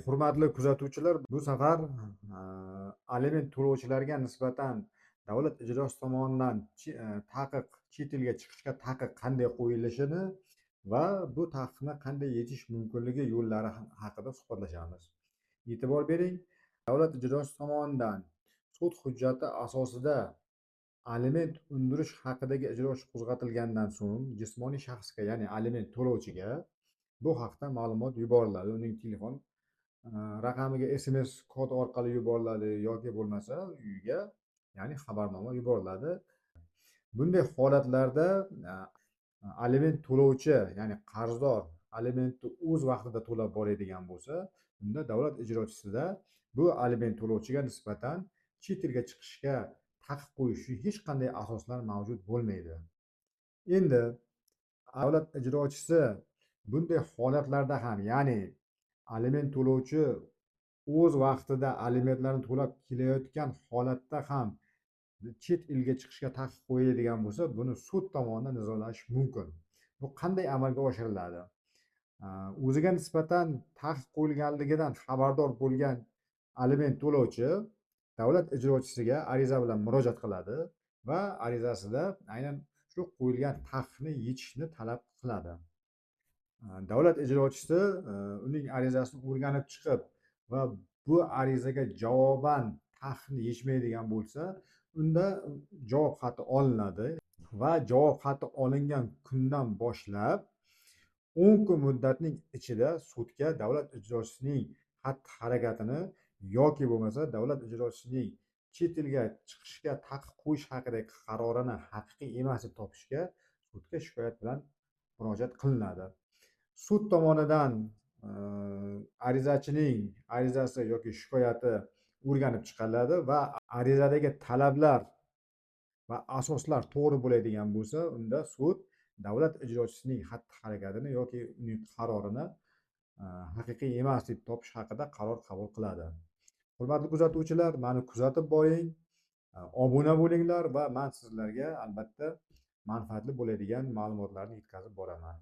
Hurmatli kuzatuvchilar, bu safar aliment to'lovchilarga nisbatan davlat ijrochisi tomonidan taqiq, chet elga chiqishga taqiq qanday qo'yilishini va bu taqiqni qanday yechish mumkinligi yo'llari haqida suhbatlashamiz. E'tibor bering, davlat ijrochisi tomonidan sud hujjati asosida aliment undirish haqidagi ijro ishi qo'zg'atilgandan so'ng jismoniy shaxsga, ya'ni aliment to'lovchiga bu haqda ma'lumot yuboriladi. Uning telefon raqamiga SMS kod orqali yuboriladi yoki bo'lmasa uyiga, ya'ni xabarnoma yuboriladi. Bunday holatlarda aliment to'lovchi, ya'ni qarzdor alimentni o'z vaqtida to'lab boradigan bo'lsa, unda davlat ijrochisida bu aliment to'lovchiga nisbatan chet elga chiqishga taqiq qo'yish uchun hech qanday asoslar mavjud bo'lmaydi. Endi davlat ijrochisi bunday holatlarda ham, ya'ni aliment to'lovchi o'z vaqtida alimentlarni to'lab kelayotgan holatda ham chet elga chiqishga taqiq qo'yadigan bo'lsa, buni sud tomonidan nizolash mumkin. Bu qanday amalga oshiriladi? O'ziga nisbatan taqiq qo'yilganligidan xabardor bo'lgan aliment to'lovchi davlat ijrochisiga ariza bilan murojaat qiladi va arizasida aynan shu qo'yilgan taqiqni yechishni talab qiladi. Davlat ijrochisi uning arizasini o'rganib chiqib va bu arizaga javoban taqiqni yechmaydigan bo'lsa, unda javob xati olinadi va javob xati olingan kundan boshlab 10 kun muddatning ichida sudga davlat ijrochisining xatti harakatini yoki bo'lmasa davlat ijrochisining chet elga chiqishga taqiq qo'yish haqidagi qarorini haqiqiy emas deb topishga sudga shikoyat bilan murojaat qilinadi. Sud tomonidan arizachining arizasi yoki shikoyati o'rganib chiqiladi va arizadagi talablar va asoslar to'g'ri bo'ladigan bo'lsa, unda sud davlat ijrochisining xatti harakatini yoki uning qarorini haqiqiy emas deb topish haqida qaror qabul qiladi. Hurmatli kuzatuvchilar, meni kuzatib boring, obuna bo'linglar va men sizlarga albatta manfaatli bo'ladigan ma'lumotlarni yetkazib boraman.